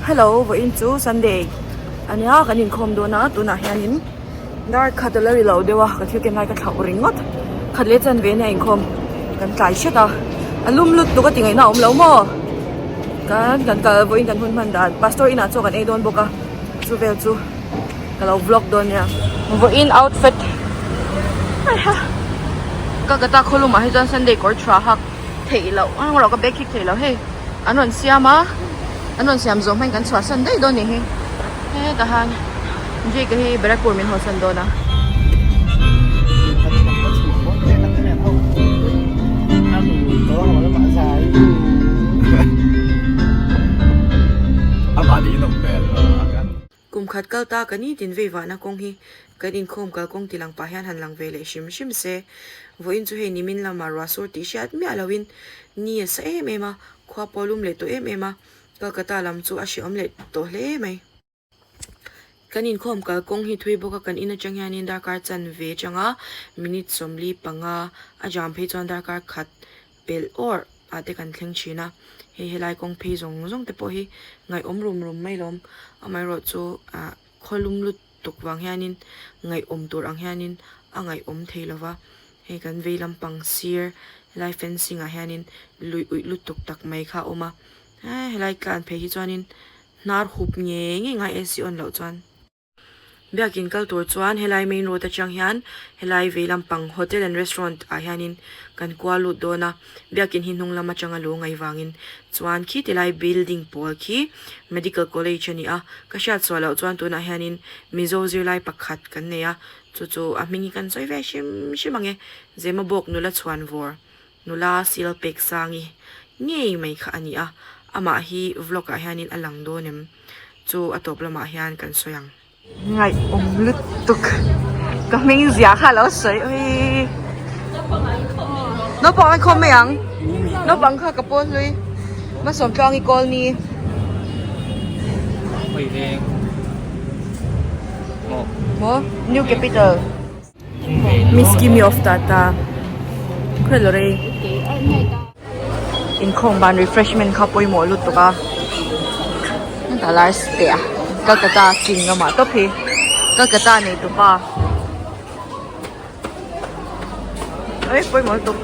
Hello vawiin chu Sunday ania kan inkhawm dawn a tunah hianin dar khat ala ri lo deuh a ka thil ken lai ka thlauh ringawt khat leh chanve ania inkhawm kan tlai hret a a lum lut tuk a ti ngaihna a awm lo maw kan kan kal vawiin kan hun hman dan pastor inah chaw kan ei dawn bawk a chu vel chu ka lo vlog dawn nia vawiin outfit heiha Kolkata khawlumah hi chuan Sunday kawr tha hak theih loh a englo ka bag khik theih loh hei an rawn siam a an rawn siam zawh hmain kan chhuah san daih dawn a nih hi hetah han Jake a hi Barrackpore min haw san dawn a. Kum khat kal ta ka nitin vei vahna kawng hi kan inkhawm kal kawng ti lang pah hian han lang ve leh hrim hrim se. Vawiin chu hei nimin lamah ruah sur tih hriat miah loin ni a sa em em a, khua pawh a lum leh tawh em em a, Kolkata lam chu a hrehawm leh tawh hle mai. Kan inkhawm kal kawng hi thui bawk a, kan in atang hianin darkar chanve atanga minute 45 a jam phei chuan darkar khat pelh awrh ah te kan thleng thin a, hei helai kawng phei zawng zawng te pawh hi ngaihawm rum rum mai lawm, amaherawh chu ah khawlum lut tuk vang hianin ngaihawm tur ang hianin a ngaihawm thei lo va, hei kan vei lampang sir helai fencing ah hianin lui uih lutuk tak mai kha a awm a, helai tlan phei hi chuanin hnar hup ngei ngei ngai AC on loh chuan. Biakin kal tur chuan helai main road atang hian helai vei lampang hotel and restaurant ah hianin kan kual lut dawn a, biakin hi hnung lam atanga lu ngaih vangin chuan khi tilai building pawl khi medical college a ni a, ka hriat suah loh chuan tunah hianin Mizo zirlai pakhat kan nei a, chu chu a hming hi kan sawi ve hrim hrim ang e, Zemabawk nula chhuan vawr nula sil pek sangi ngei mai kha a ni a, amah hi vlog ah hianin a lang dawn em? Chu a tawp lamah hian kan sawi ang. Ngaihawm lutuk ka hming zia kha a lo sawi ui naupang an khawm mai ang naupang kha ka pawl hlui hmasawm tluang i kawl ni. Maw new capital. Miss Kimi of Tata khawi lo rei inkhawm ban refreshment kha pawimawh lutuk a heta lai steh a Calcutta king amah tawp hi Calcutta nei tupa ei pawimawh lutuk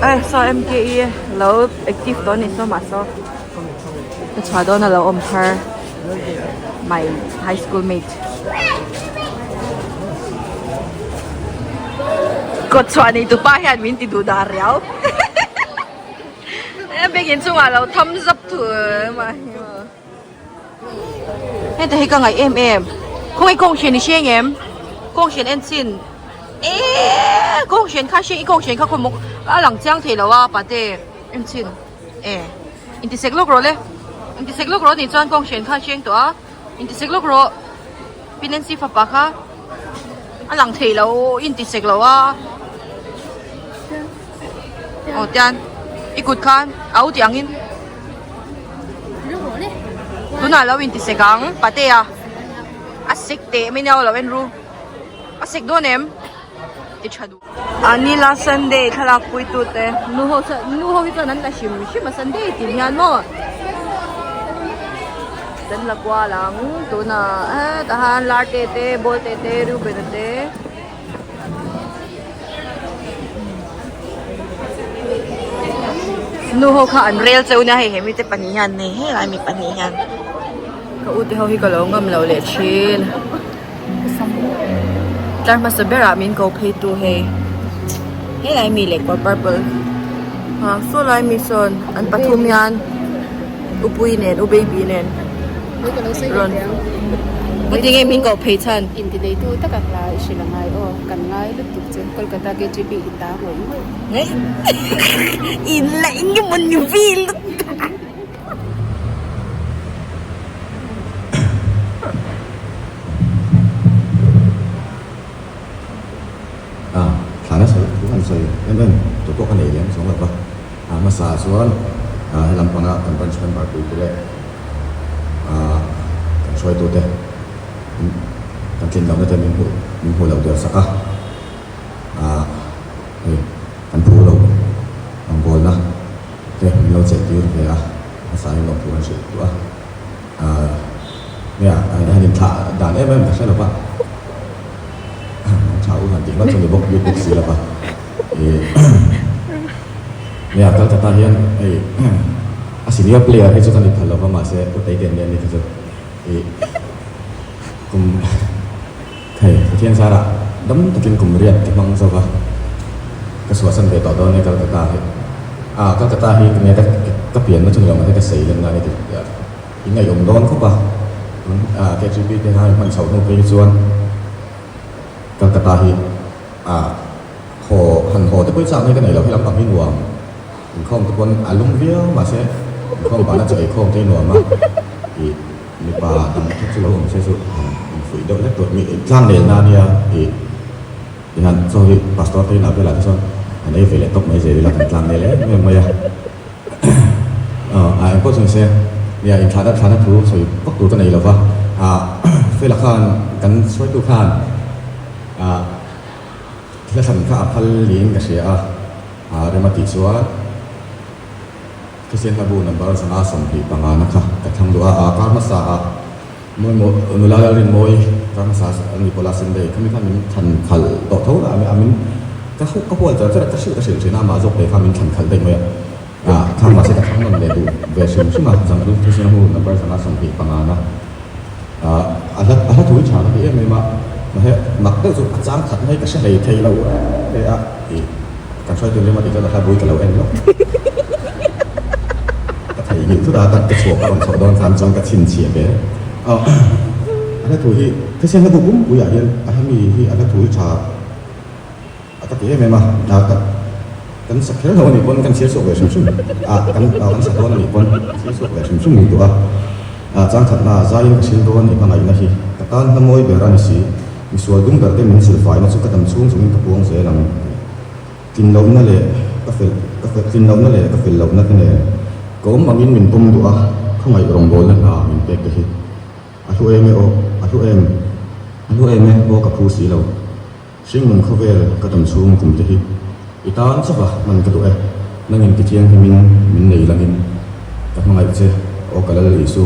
ei saw M_K_E lo active tawh a ni saw mah saw ka chhuah dawn a lo awm thar. My high school mate. Kawt chhuah nei tu pa hian min ti duh dah riau. Biakin chungah lo thumbs up thu ma hi. Heta hi ka ngaih em em. Khawngaih kawng hrian i hreng em? Kawng hrian en chin. Eee kawng hrian kha hreng i kawng hrian kha khaw mawk a lang chiang thei lo a pate en chin. E. Intisek lawk rawh le. Intisek lawk rawh anih chuan kawng hren kha a hreng tawh a. Intisek lawk rawh. Pi Nancy fapa kha a lang thei lo intisek lo a. Aw tian i kut khan a u tih angin tunah lo intisek ang patea a sek teh mai nia aw lo en ru a sek dawn em ti tha duh. Anila Sunday thlalak pui tu te nu ho nu ho hi chuan an la hrim hrim a Sunday tin hian maw kan la kual ang tunah hetah han lar te te ball te te Reuben a te nu ho kha an rel cheu nia hei he mite pahnih hian nei helai mi pahnih hian ka u te ho hi ka lo ngam lo leh thin. Tlar hmasa berah min ko phei tu hei helai mi leh kawr purple ha saw lai mi sawn an pathum hian u pui nen u baby nen rawn engtin nge min koh phei chhan. Inti neitu taka hla i hrilh a ngai aw kan ngai lutuk che Kolkata KGB i ta ngawih ngawih. In la engemaw ni ve lutuk. A, thla nasa thu han sawi em em tawh pawh ka nei lem chuang lo va, a hmasa ah chuan he lam panga kan branch member pui te leh kan hruaitu te kan tlin lohna te min hmuh min hmuh loh der sak a, hei kan phu lo rawngbawlna te min lo chelh tir ve a. hmasain lawmthu han hrilh duh a. Nia, han inthlah dan em em ka hre lo va, an tha u han tih ngawt chu ni bawk bik bawk si lo va. Nia, Kolkata hian hei a senior player hi chu ka ni phal lo va, mahse U Teite nen ni kha chu ih kum hei Pathian zarah dam takin kum riat ka hmang zo va, ka chhuahsan ve tawh dawn e Kolkata hi. Ah, Kolkata hi tinge ka ka pianna chu ni lo mahse ka sei lenna a ni tih I ngaihawm dawn khawp a, tun KGP te kha i hman chhoh hnu phei hi chuan Kolkata hi a haw han haw te pawh i chak mai ka nei lo, helam pang hi nuam inkhawm te pawn a lum viau mahse inkhawm vana chaw eikhawm te hi nuam a i mipa dang kha chu lo awm se chu han infuih deuh hlek tur mi tlang nel na ania i tihian chaw hi pastor te inah velah te chuan an ei ve leh tawp mai zel ila kan tlang nel em em mai a. A engpawh chu nise, nia inthlahna thlahna thu sawi vak tur ka nei lova, Fela khan kan hruaitu khan thil a thlan kha a phal niin ka hria a, rem a tih chuan Kristian hlabu number 125 na kha ka thlang duh a, kar hmasa ah Mawimawh nula Lalrinmawi kar hmasa a ni pawh last Sunday khami khan min thlan khalh tawh tho a, a min ka ka hual char char a, ka hrilh ka hrilh thin a, amah zawk te kha min thlan khalh daih mai a, ah thlang mahse ka thlang nawn leh duh ve hrim hrim a, zan ru thisen hu number 125 na ah a hla a hla thu hi tha ka ti em em a, mahse mak deuh chu a chang khat mai ka hre hlei thei lo e a tih kan hruai tur lem a tih chuan a hla bui ka lo en lawk. Ka theihnghilh thut a, ka chhuah ka rawn chhoh dawn khan chuan ka chhinchhiah ve a. A hla thu hi thisen hla bu pumpuiah hian a hla mi hi a hla thu hi tha a ka ti em em a, ka kan sa kher lo a nih pawn kan chhiar chhuak ve hrim hrim a, kan kan sa dawn a nih pawn chhiar chhuak ve hrim hrim ni duh a. Changkhatna zaiin ka hril dawn i hmangaihna hi ka tan hla mawi ber a ni si, misual dum ber te min silfaina chu ka dam chhung chungin ka puang zel ang. Tlin lohna leh ka fel ka fel tlin lohna leh ka fel lohna te nen ka awm angin min pawm duh a, khawngaih rawngbawlna hna min pek te hi a hlu em e aw, a hlu em, a hlu em e aw ka phu si lo. Hringnun khawvel ka dam chhung kum te hi i tan chauh a hman ka duh e, nangin ti thianghlimin min nei langin ka hmangaih che aw ka Lal Isu.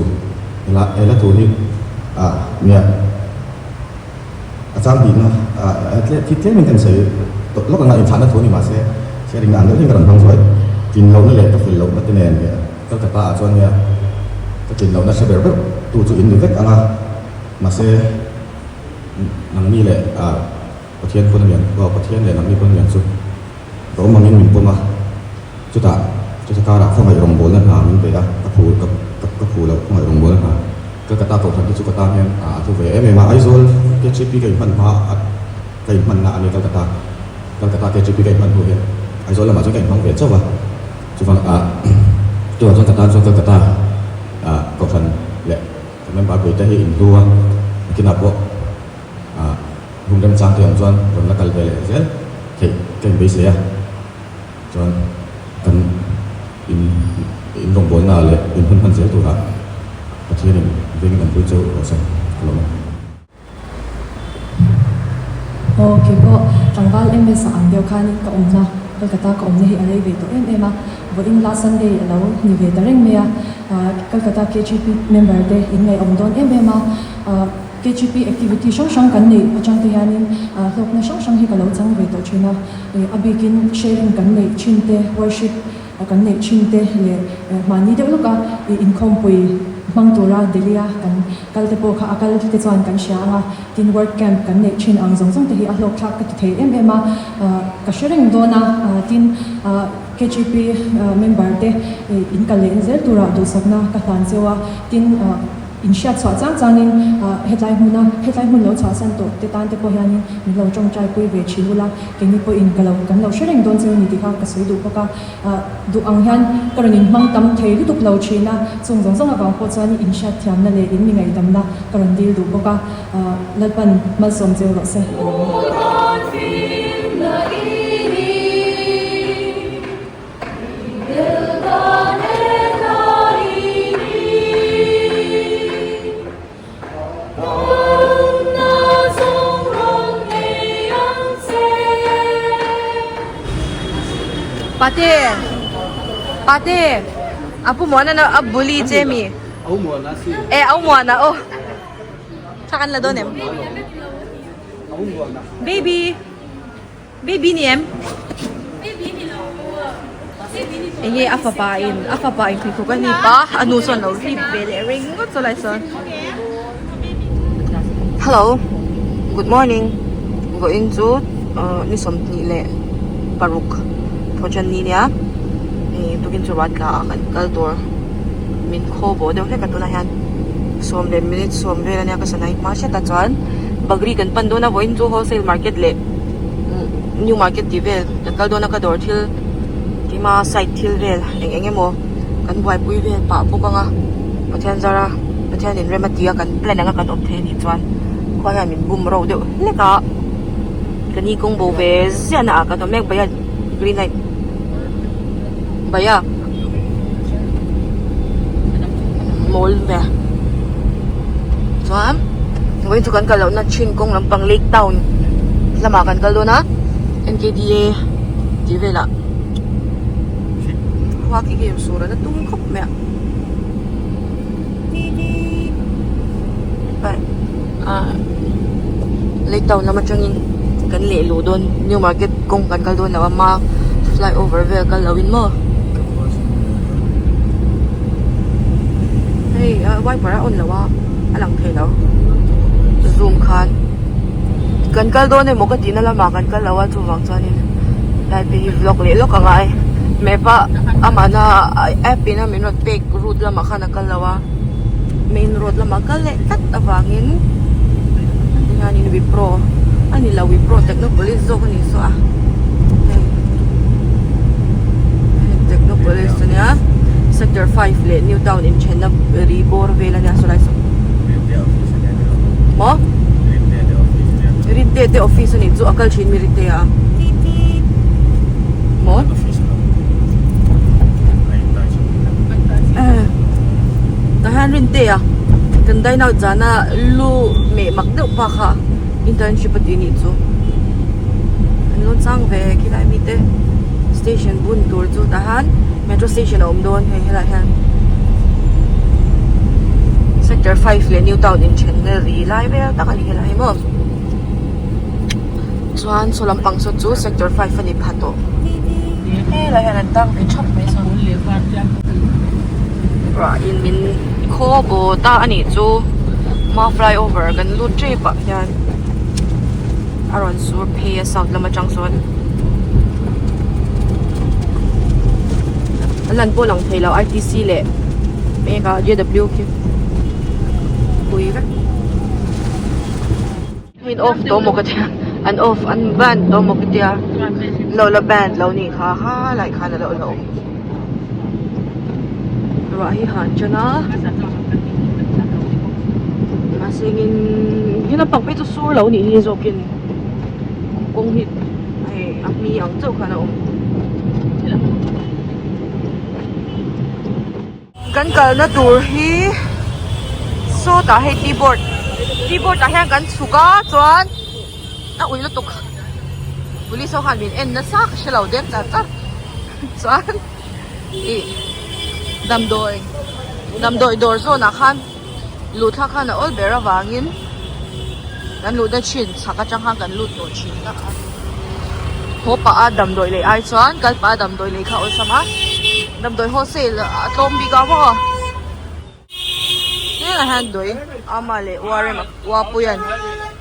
Hela hela thu hi ah nia. A chang tihna thi tlemin kan sawi tawh lawk anga inthlahna thu a ni mahse sharing na ang deuh hian ka rawn hmang zuai. Tlin lohna leh ka fel lohna te nen Kolkata ah chuan nia ka tlin lohna hre ber ber tu chu in ni vek anga mahse nangni leh Pathian pawn a lian aw Pathian leh nangni pawn a lian chu ka awm angin min pawm a chutah chuta karah khawngaih rawngbawlna hna min pe a ka phu ka ka phu loh khawngaih rawngbawlna hna. Kolkata kohhran hi chu ka tan hian a thu ve em em a, Aizawl KGP ka inhman hma a ka inhmanna a ni Kolkata, Kolkata KGP ka inhman hnu hian Aizawl lamah chuan ka inhmang ve chauh a, chuvang ah chuvang chuan ka tan chuan Kolkata ah kohhran leh ka member pui te hi inhlu a, nakinah pawh ah hun remchang te awm chuan rawn la kal ve leh zel theih ka inbeisei a, chuan kan in in rawngbawlna leh in hun hman zel turah Pathianin vengin awmpui cheu rawh se ka lawm a. Aw keipawh tlangval MS a ang deuh khanin ka awmna Kolkata ka awmna hi a rei ve tawh em em a, vawiin last Sunday a lo ni ve ta reng mai a, Kolkata KGP member te in ngaihawm dawn em em a, KGP activity hrang hrang kan neih atang te hianin hlawkna hrang hrang hi ka lo chang ve tawh thin a, a bikin sharing kan neih thin te, worship kan neih thin te leh mahni deuh lawka inkhawmpui hmang tura Delhi-a kan kal te pawh kha a kal te chuan kan hria ang a, tin work camp kan neih thin ang zawng zawng te hi a hlawk thlak ka ti thei em em a, ka hre reng dawn a, tin KGP member te in kal leh zel tura duhsakna ka hlan cheu a, tin. In hriat chhuah chang changin hetlai hmuna hetlai hmun lo chhuahsan tawh te tan te pawh hianin min lo tawngtai pui ve thin ula, keini pawhin ka lo kan lo hre reng dawn cheu ni tih kha ka sawi duh bawk a. Duh ang hian ka rawn inhmang tam thei lutuk lo thin a, chung zawng zawng avang pawh chuan in hriat thiamna leh in mi ngaihdamna ka rawn dil duh bawk a, Lalpan malsawm cheu rawh se. Pate! Pate! A pu muana na a bully che mi? E au muana aw. Thla kan la dawn em? Baby. Baby ni em? Enge a fapa in a fapa in pheikhawk a hnip a a nu chuan lo hlip ve leh ringawt chu lai chuan. Hello good morning vawiin chu ni 28 thawchan ni nia ih tukin chu ruat tla a kan kal tur min khaw bawh deuh hlek a tunah hian sawm leh minute sawm vel ania ka sana hi hma hret a chuan bagri kan pan dawn a vawiin chu wholesale market leh new market tih vel kan kal dawn a ka dawr thil keima side thil vel eng eng emaw kan buaipui vel pah bawk ang a Pathian zara Pathian in rem a ti a kan plan anga kan awm thei anih chuan khua hian min bum ro deuh hlek a ka ni kawng bo ve ziah na ah kan awm mek bhaiya green light bhaiya mawl ve chuan vawiin chu kan kal lohna thin kawng lampang lake town lamah kan kal dawn a N_K_D_A tih velah khua khi game sur an la tum khawp mai a ah lake town lam atangin kan leh luh dawn new market kawng kan kal dawn lo a hma flyover vel kal lo in maw hei ah wiper a on lo a a lang thei lo zoom khan kan kal dawn emaw ka tihna lamah kan kal lo a chuvang chuanin lai phei hi vlog leh lawk a ngai map a amahna app in a min rawn pek route lamah khan a kal lo a main road lamah kal leh tlat avangin tihianin wipro a ni lo wipro technopolis zawk a ni saw a hei hei technopolis ania sector 5 leh new town inthenna ri bawr vel ania saw lai saw maw Rinte te office anih chu a kal thin mi Rinte a maw. Tah hian Rinte a kan dine out zana lu meh mak deuh pa kha internship a tih anih chu an lo chang ve khilai mite station bun tur chu tah hian metro station a awm dawn hei helaiah hian sector 5 leh new town inthenna ri lai vel tak a ni helai hi maw. Chuan saw lampang saw chu sector 5 a ni pha tawh helai hian an tang ve thap mai sawn ruah in min khaw baw ta a nih chu hma flyover kan lut tep ah hian a rawn sur phei a south lam atang sawn a lan pawh lang thei lo I_T_C leh eng ah J_W khi pui vek. Min off tawh maw ka tia an off an band tawh maw ka tia lo la band lo nih kha ha lai khan a lo la awm ruah hi han tan a mahse engin he lampang phei chu sur lo nih hi zawkin kawng hi hei a hmi ang chauh khan a awm. Kan kalna tur hi sawtah hei tea board tea board ah hian kan chhuk a chuan a ui lutuk police ho khan min en nasa ka hrelo dek char char chuan ih damdawi damdawi dawr zawn ah khan luh thlak khan a awl ber avangin kan luhna thin chhak atang khan kan lut tawh thin a haw pah a damdawi lei ai chuan kal pah a damdawi lei kha a awlsam a damdawi wholesale a tlawm bik a maw helaiah hian dawi ama leh uarem uapuian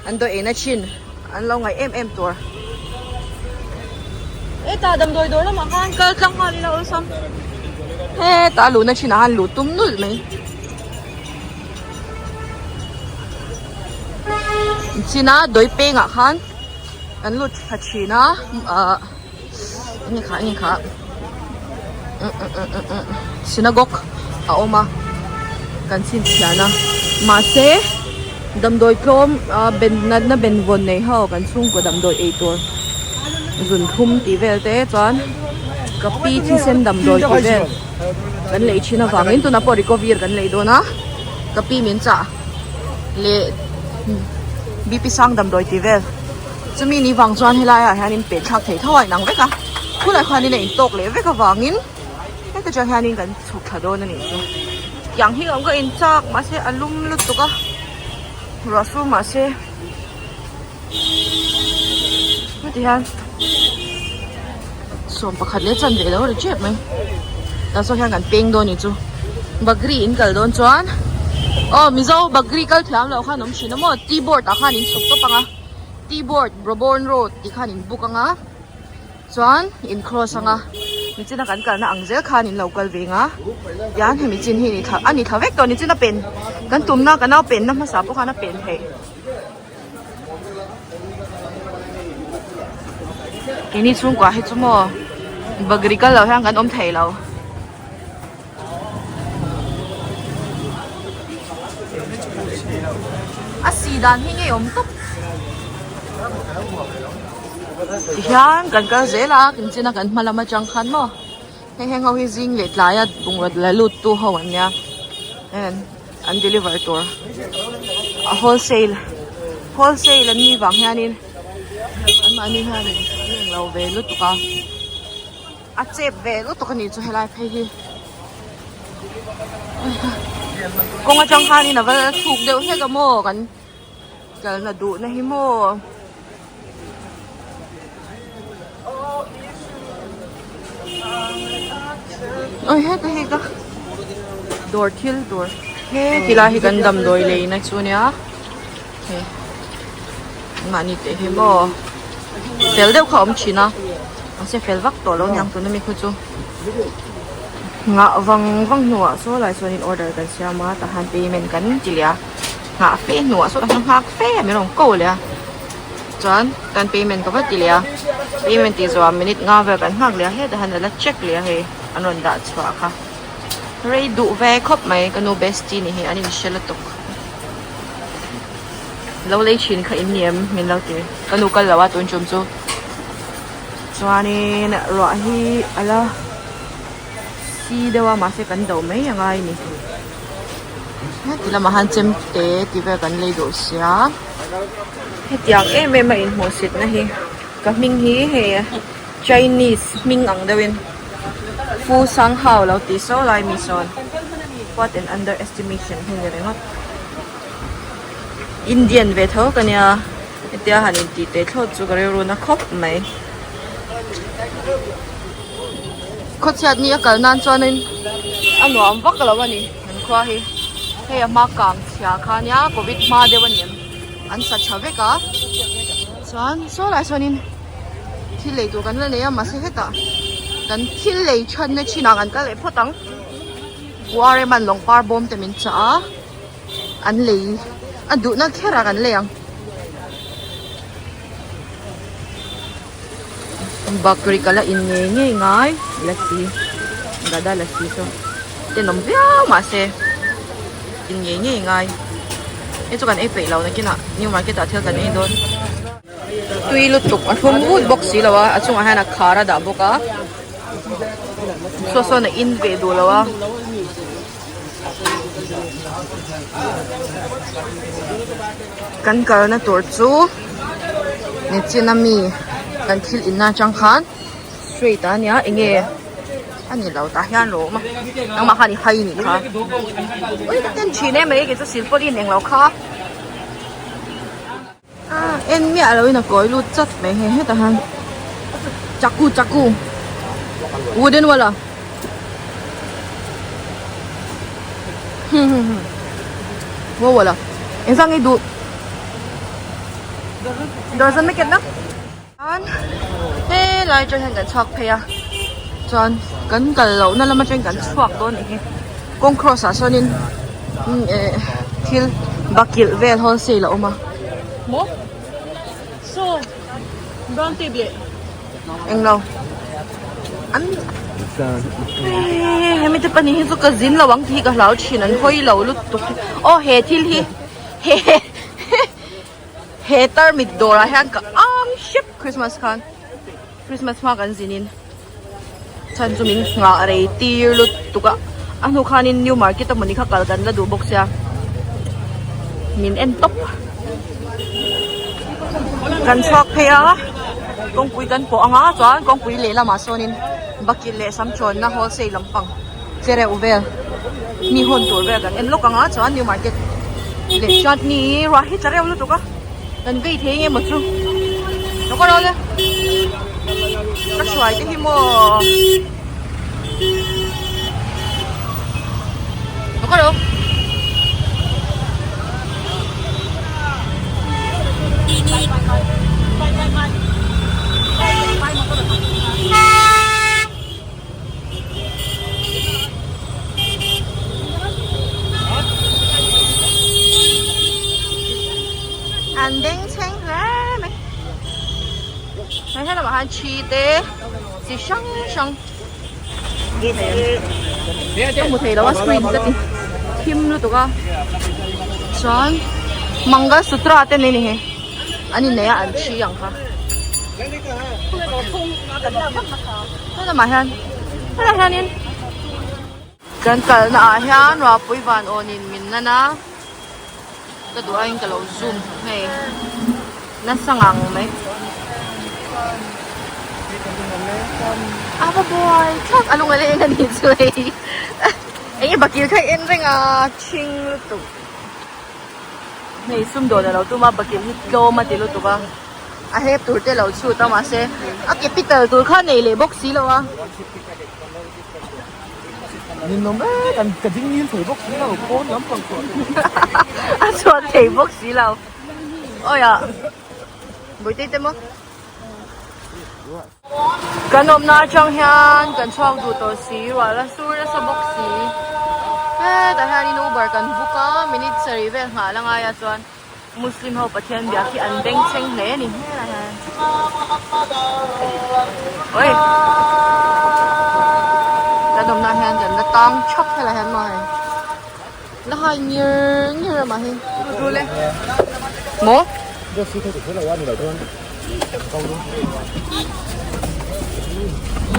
an dawi eina thin an lo ngaih em em tur hetah damdawi dawr lamah khan kal tlang nghal ila awlsam hetah a luhna thinah khan luh tum nulh mai. China dawi pengah khan kan lut thla thin a ahh enge kha enge kha synagogue a awm a kan chhinchhiah a mahse damdawi tlawm ah ben natna benvawn nei ho kan chhungkaw damdawi ei tur zun thlum tih vel te chuan ka pi thisen damdawi tih vel kan lei thin avangin tunah pawh recover kan lei dawn a ka pi min chah leh bp sang damdawi tih vel chumi ni vang chuan helai ah hianin peh thlak thei tho a inang vek a khulai khuanin a intawk leh vek avangin. Heta tang hianin kan chhuk thla dawn a nih chu. Tiang hi awm ka in chak mahse a lum lutuk a ruah sur mahse heti hian 11 leh chanve lo ri tep mai tah saw hian kan peng dawn a nih chu bagri in kal dawn chuan aw mizo bagri kal thiam loh khan awm thin a maw tea board ah khan in chhuk tawp ang a tea board Brabourne road tih khan in book ang a. Chuan in cross anga michina kan kalna ang zel khan in lo kal ve nga tian hemi chin hi a ni thla vek tawh nichina pen kan tumna ka nau penna hmasa pawh khan a pen theih keini chhungkua hi chu maw bagri kal lo hian kan awm thei lo. A si dan hi ngei awm tawp tihian kan kal zel a kinchina kan hma lam atang khan maw heng heng ho hi zing leh tlaia bungraw la lut tu ho an nia heng an deliver tur a wholesale wholesale an nih vang hianin anmahni hianin an englo ve lutuk a. A chep ve lutuk a nih chu helai phei hi kawng atang khanin a va chhuk deuh hlek a maw kan kalna duhna hi maw. Oi heta hei ka dawr thil tur he tilai hi kan damdawi leina chu ania hei mahni teh hi maw fel deuh kha a awm thin a mahse fel vak tawh lo aniang tuna mi khu chu nghah vang vang hnuah saw lai chuanin order kan siam a tahan payment kan ti leh a nghah fe hnuah saw tahan nghak fe a min rawn ko leh a chuan kan payment ka va ti leh a payment tih zawhah minute nga vel kan nghak leh a hetah hian ala check leh a hei an rawn dah chhuah kha rei duh ve khawp mai ka nu bestie ni hi an inhre lutuk. Lo lei thin kha in ni em min lo ti ka nu kal lo a tun tum chu chuanin ruah hi a la si deuh a mahse kan do mai a ngai a ni heti lamah hian chem te tih vel kan lei duh sia hetiang em em a inhmuhsit na hi ka hming hi hei Chinese hming ang deuhin Fu Sang Hao lo tih saw lai mi sawn what an underestimation hi ni ringawt. Indian ve tho ka nia hetia han intih teh thlawt chu ka rilru na khawp mai khawchhiat ni a kal nan chuanin a nuam vak lo a ni an khua hi hei a hma kang chhia kha nia covid hma deuh a ni em an sa tha vek a chuan saw lai sawn in thil lei tur kan la nei a mahse hetah kan thil lei thatna chinah kan kal leh phawt ang Uareman lawng par bawm te min chah a. An lei a duhna kher a kan lei ang. Bakri ka la in ngei ngei ngai lassi dada lassi chu tenawm viau mahse in ngei ngei ngai hei chu kan ei peih lo nakinah new market ah thil kan ei dawn. Tui lutuk a thlum vut bawk si lo a a chungah hian a khar a dah bawk a saw sawn a in ve duh lo a. Kan kalna tur chu nichina mi kan thil inna atang khan straight a nia enge a ni lo tah hian rawh awm a nangmah khan i hai nih kha ui ka ten thin em mai kei chu silpauline englo kha. En miah lo in a kawi lut chat mai hei hetah hian chaku chaku wooden wala wo wala engzah nge duh dawrzawn market na chuan helai atang hian kan chhuak phei a chuan kan kal loh na lam atangin kan chhuak dawn a nih hi kawng cross ah sawn in eh thil bakilh vel wholesale a awm a Maw? Saw brown tape leh englo an hemi te pahnih hi chu ka zin lo ang tih hi ka hlau thin an hawi lo lutuk hi aw he thil hi he he tarmit dawrah hian ka ang hrep Christmas khan Christmas hma kan zin in chhan chu min nghah rei tir lutuk a a hnu khanin new market a mawni kha kal kan la duh bawk sia min en tawp kan chhuak phei a. Kawngpui kan pawh anga chuan kawngpui lehlamah sawnin bakilh leh samthawnna wholesale lampang tlereuh vel mi hawn tur vel kan en lawk anga chuan new market leh chutney ruah hi tla reuh lutuk a kan vei thei nge maw chu lo ka rawlh e ka hruai te hi maw lo ka rawh. An bengchheng hle mai he helamah hian thi te chi hrang hrang ka hmu thei lo a screen ka ti thim lutuk a chuan mangal sutra te nei ni hi an innei a an thi ang kha helamah hian helaiah hianin kan kalna ah hian ruahpui van awnin min nan a ka duh aiin ka lo zoom hei nasa ngang mai a va buai thlak a lung a leng a nih chu hei eng nge bakil kha i en reng a thing lutuk hei sumdawn a lo tum a bakil hi tlawm a ti lutuk a a hep tur te lo chhut a mahse a capital tur kha nei leh bawk si lo a. Ninawm e kan ka ding ngil thei bawk si lo pawn lampang chhuah a chhuak thei bawk si lo awi ah Bawihte te maw kan awmna atang hian kan chhuak duh tawh si ruah la sur nasa bawk si hetah hianin uber kan book a minute sarih vel nghah la ngai a chuan. Muslim ho Pathian biak hi an bengchheng hle a ni hmelaiah hian oi kan awmna ah hian kan la tang thap helaiah hian maw hei la hai ngir ngir a mah hi maw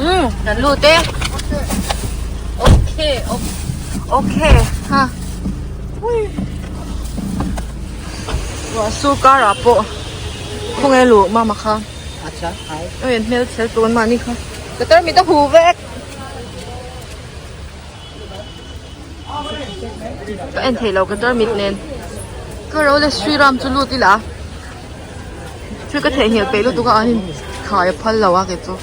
umm kan lut e okay okay ha ruah sur karah pawh khawnge luh mama kha oi an hmel chhel tun mahni kha ka tarmit a huh vek Ka en theih loh ka tarmit nen ka ro le Sri Ram chu lut ila thil ka theihnghilh peih lutuk a an in khai a phal lo a kei chu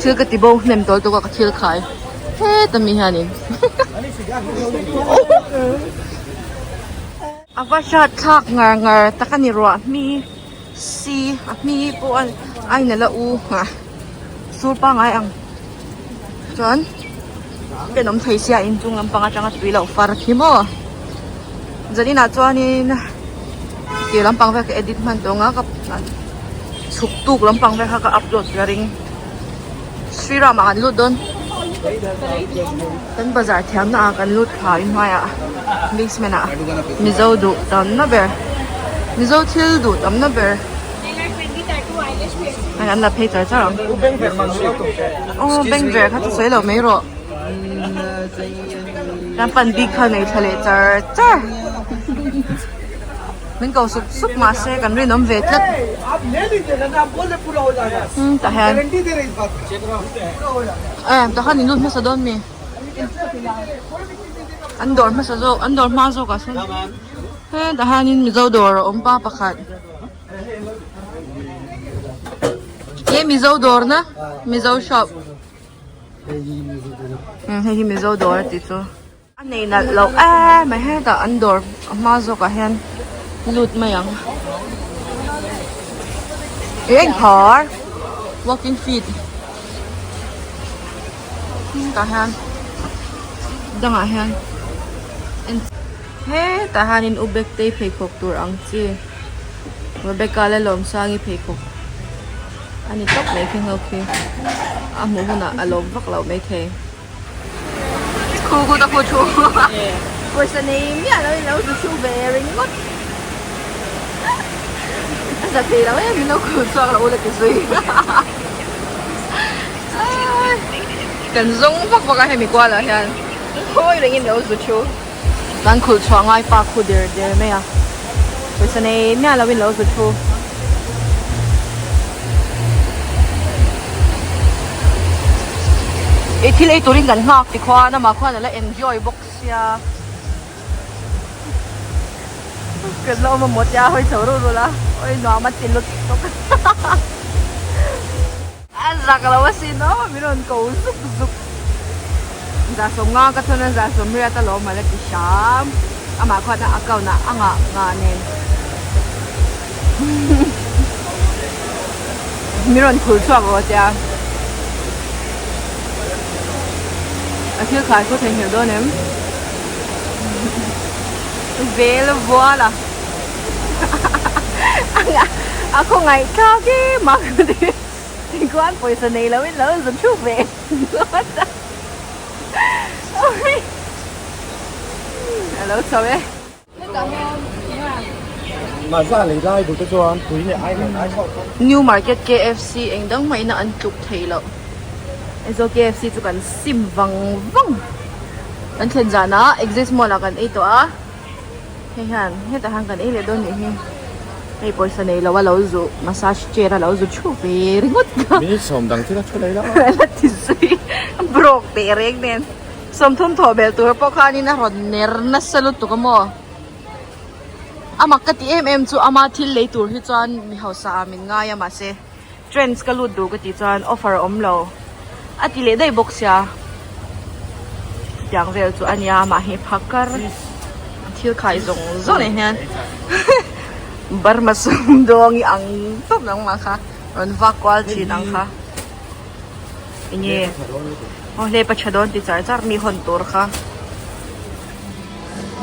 thil ka ti bo hnem tawl tuk a ka thil khai heta mi hianin a va hriat thlak ngar ngar tak a ni ruah hmi. Si a hmi pawh a a in ala u nghah sur pangai ang chuan pen awm thei sia inchung lampang atanga tui loh far khi maw zaninah chuanin tir lampang vel ka edit hman tawh ang a ka chhuk tuk lampang vel kha ka upload ka ring Sri Ram ah kan lut dawn kan bazar thiamna ah kan lut thla in hnuaiah basement ah mizo duh tamna ber mizo thil duh tamna ber hei an la phei char char ang aw bank ver kha chu sawi lo mai rawh kan pan bik kha nei thla leh char char. Min ko sup sup mahse kan rinawm ve tlat. Umm tah hian eh tah khan in lut hmasa dawn mi? An dawr hmasa zawk an dawr hma zawk ah sawn hetah hianin mizo dawr a awm pa pakhat he mizo dawr na mizo shop umm hei hi mizo dawr a tih chu. A nei nalh loh em mai hetah an dawr a hma zawkah hian lut mai ang ih a inkhar walking feet tah hian dangah hian hetah hianin u Bektei pheikhawk tur ang chi Rebecca leh Lawmsangi pheikhawk a ni tawp mai khi ngho khi a hmuh hunah a lawm vak loh maithei. Khu khu ta khu thu pawisa nei miah lo in lo zu thu ve ringawt a za thei lo em min lo khul chhuak lo ula ti zui kan zawng vak vak a hemi kual ah hian khawi rengin lo zu thu kan khul chhuah ngai pa khu der der mai a. Pawisa nei miah lo in lo zu thu. Ei thil ei turin kan nghak ti khuan amah khuan ala enjoy bawk sia. Kan la awm a maw tia hawi chho ruh ruh la awi nuam a ti lut bawk a zak lo asin aw min rawn ko zuk zuk za sawmnga ka thawn a za sawmriat a lawm ala ti hram amah khuan a account ah a ngah ngah nen min rawn khur chhuak rawh tia a thil khai khaw theihnghilh dawn em vel vual a a khawngaih thlak em a tikhuan pawisa nei lo in lo zun thup ve ngawt a a lo chho e. New Market KFC eng dang hmaina an tluk thei loh. Aizawl KFC chu kan sim vang vang. Kan thlen zanah Exist Mall ah kan ei tawh a. Hei hian hetah hian kan ei leh dawn nih hi. Hei pawisa nei lo a lo zu massage chair a lo zu thu ve ringawt kha. Minute sawm dang thil a thu lei lo. A ti zui broke teh reng nen. Sawmthum thawh belh tur pawh khanin a rawn ner nasa lutuk a maw? A mak ka ti em em chu ama thil lei tur hi chuan mi hausa ah min ngai a mahse trends ka lut duh ka tih chuan offer a awm lo a ti leh daih bawk sia chutiang vel chu a nia amah hi phakar thil khai zawng zawng nen hian Burma sumdawng i ang tawp nangmah kha rawn vak kual thin ang kha. Enge aw hle pa tha dawn ti char char mi hawn tur kha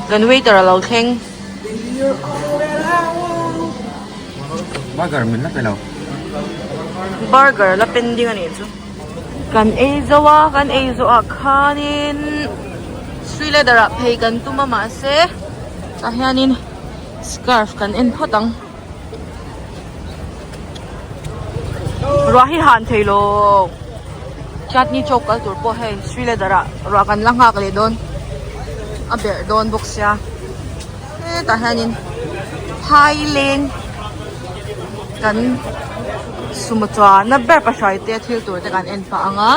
kan waiter a lo thleng. Burger min la pe lo. Burger la pending a nih chu. Kan ei zo a kan ei zawh ah khanin sui leather ah phei kan tum a mahse tah hianin scarf kan en phawt ang. Ruah hi han thei lo Chandni Chowk kal tur pawh hei Sri Leather ah ruah kan la nghak leh dawn a berh dawn bawk sia hetah hianin phaileng kan sumo chuanna ber pahruai te thil tur te kan en pah ang a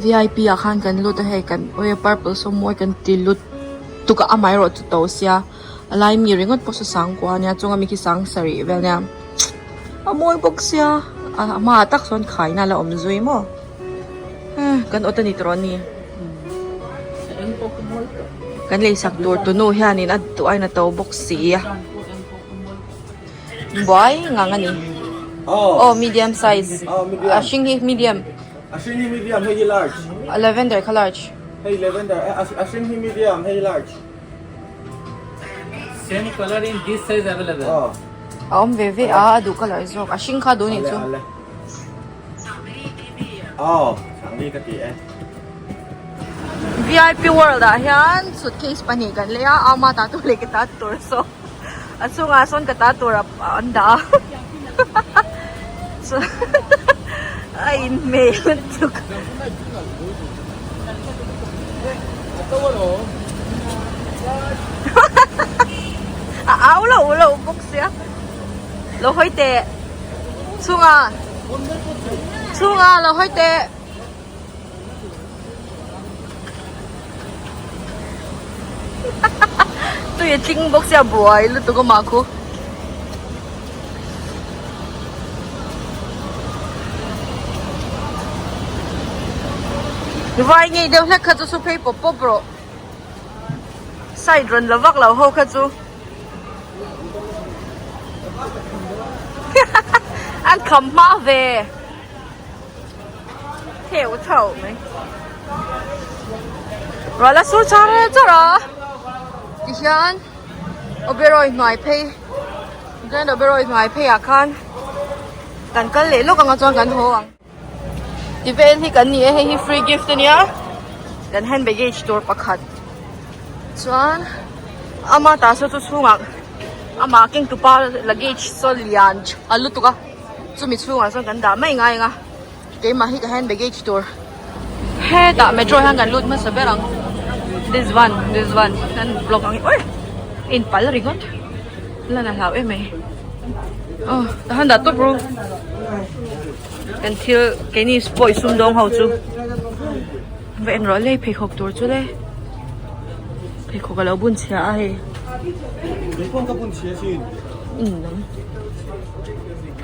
V I P ah khan kan lut a hei kan ui purple saw mawi kan ti lut tuk a amaherawh chu to sia. A lai mi ringawt pawh saw sangkua ania chunga mi khi sang sarih vel ania a mawi bawk sia a hmaah tak sawn khaina la awm zui maw kan awt a ni tawh ni kan leisak tur tunu hianin a duh aiin a to bawk si a buai ngang a ni aw medium size a hring hi medium a hring hi medium hei hi large a lavender kha large hei lavender a hring hi medium hei large. Same color in this size available. A awm ve ve a, a duh colour zawk. A hring kha duh nih chu. VIP world ah hian suitcase pahnih kan lei a, ama ta tur leh ka ta tur saw a chungah sawn ka ta tur an dah a chuan a inhmeh lutuk. A au lo lo bawk sia lo hawi teh chhunga chhunga lo hawi teh tui a tling bawk sia buai lutuk a mah khu. Vai ngei deuh hlek kha chu su phei pawp pawp rawh side rawn la vak lo ho kha chu an kham hma ve theu chho mai ruah la sur char char a tihian Oberoi hnuai phei Grand Oberoi hnuai phei ah khan kan kal leh lawk anga chuan kan haw ang ti vel hi kan ni e hei hi free gift ania kan hand baggage tur pakhat chuan ama ta saw chu chhungah amah keng tupa luggage saw lian tha lutuk a chumi chhungah chuan kan dah mai ngai ang a keimah hi ka hand baggage tur hetah metro hian kan lut hmasa ber ang this one this one kan block ang hi ui in pal ringawt. Lan a hlau em mai. Aw tah han dah tawp ru. Kan thil keini pawh sumdawng ho chu va en rawh le pheikhawk tur chu le. Pheikhawk a lo bun chhia a hei.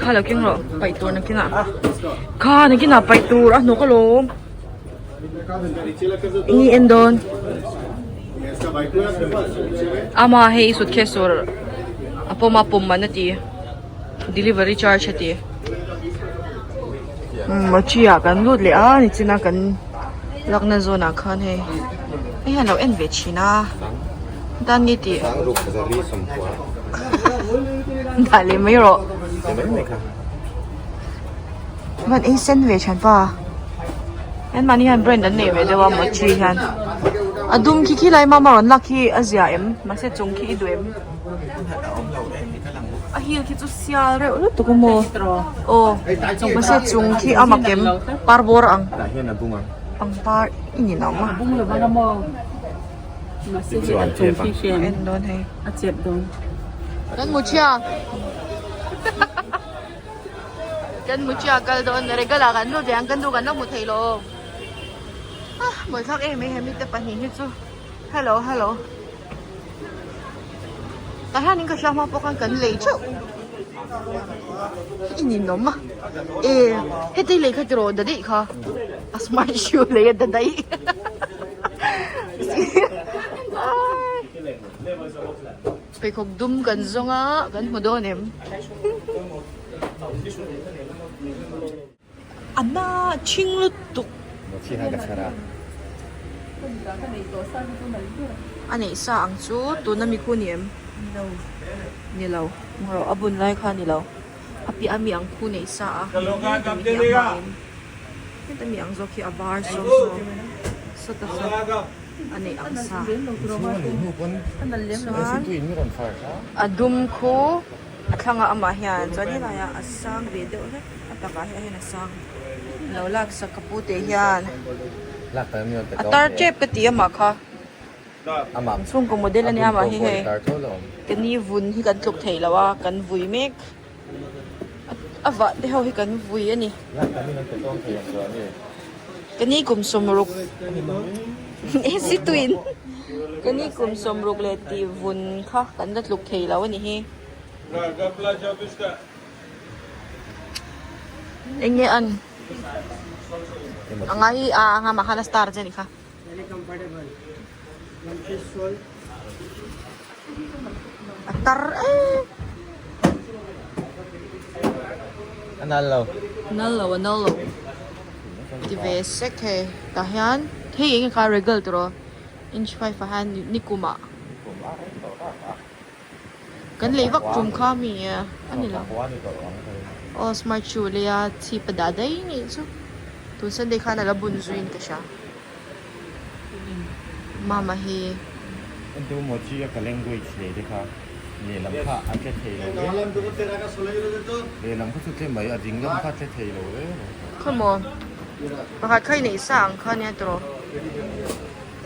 Kha lo keng rawh paih tur nakinah. Kha nakinah paih tur a hnawk alawm. Ni en dawn. Ama hei i suitcase tur a pawm a pawm man a ti delivery charge a ti. Mochi ah kan lut leh a nichina kan lakna zawn ah khan hei hei hian lo en ve thin a tan nge tih dah leh mai rawh. Van ei sen ve than pa an mahni hian brand an nei ve deuh a mochi hian a dum khi khi lai mama rawn lak hi a zia em mahse chung khi i duh em a heel khi chu sial reuh lutuk a maw aw mahse chung khi a mak em par bawr ang pangpar i ni lo a en dawn hei kan mochi a. Kan mu chiah kal dawn Regal ah kan lut leh ang kan duh kan lo hmu thei lo ah mawi thlak em em hemi te pahnih hi chu hello hello tah hianin ka hria hma pawh khan kan lei theuh i ninawm a e heti lei kha tiraw dadeih kha a smart shoe lei a dadaih Pheikhawk dum kan zawng a, kan hmu dawn em? A na chhing lutuk. A neih sa ang chu tuna mi khu ni em? Ni lo. Rawh a bun lai kha ni lo. A piah a mi ang khu neih sa a. Heta mi hi a hma in. Heta mi ang zawk hi a var saw saw. Sawta saw. A neih ang sa. Chuan a dum khu a thlangah amah hian chuan helaiah a sang ve deuh hlek a takah hian a sang lo laksak ka pu teh hian a tar tep ka ti amah kha chhungkaw model ania amah hi hei ka ni vun hi kan tluk theih loh a kan vui mek a vah te ho hi kan vui a ni. Ka ni kum sawmruk si tuin ka ni kum sawmruk leh tih vun kha kan la tluk thei lo a ni hi. Eng nge an a ngai hi a anga mah khan a star che a nih kha. A tar em. A nal lo. Nal lo a nal lo. Ti ve sek hei tah hian hei eng nge kha regal tiraw inch 5 ah hian nikum ah kan lei vak tum kha mi a ni lo. Aw smart shoe lei a chhip a dah daih nih chu tun sunday khan a la bun zuiin ka hria. Mama hi. Entu maw chi a ka language leh te kha lehlam kha a tle thei lo hle lehlam kha chu tle mai a ding lam kha tle thei lo hle mai. Khaw maw pakhat kha i neih sa ang kha nia tawh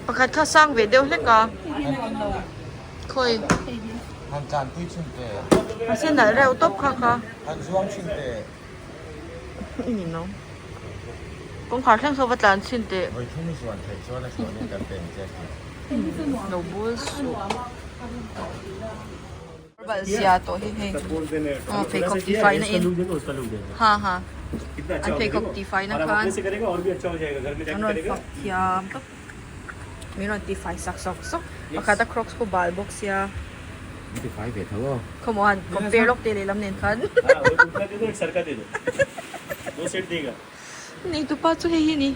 pakhat kha sang ve deuh hlek a khawi. Han tlan pui thin teh. Mahse nalh reuh tawp kha kha. Han zuang thin teh. I ni no. Kawngkhar thleng saw va tlan chhin teh. Vawi thum i zuan theih chuan a thlawh in kan pen che tih. Lo bul suh. Balh zia tawh hi hei. Aw pheikhawk ti fai na in. Ha ha. An pheikhawk ti fai na khan. An rawn fak thiam tawp. Min rawn ti fai sak sawk sawk. Pakhat a crocs pawh bal bawk sia. Min ti fai ve tho aw. Come on, compare lawk te lehlam nen khan. Nei tupa chu hei hi ni.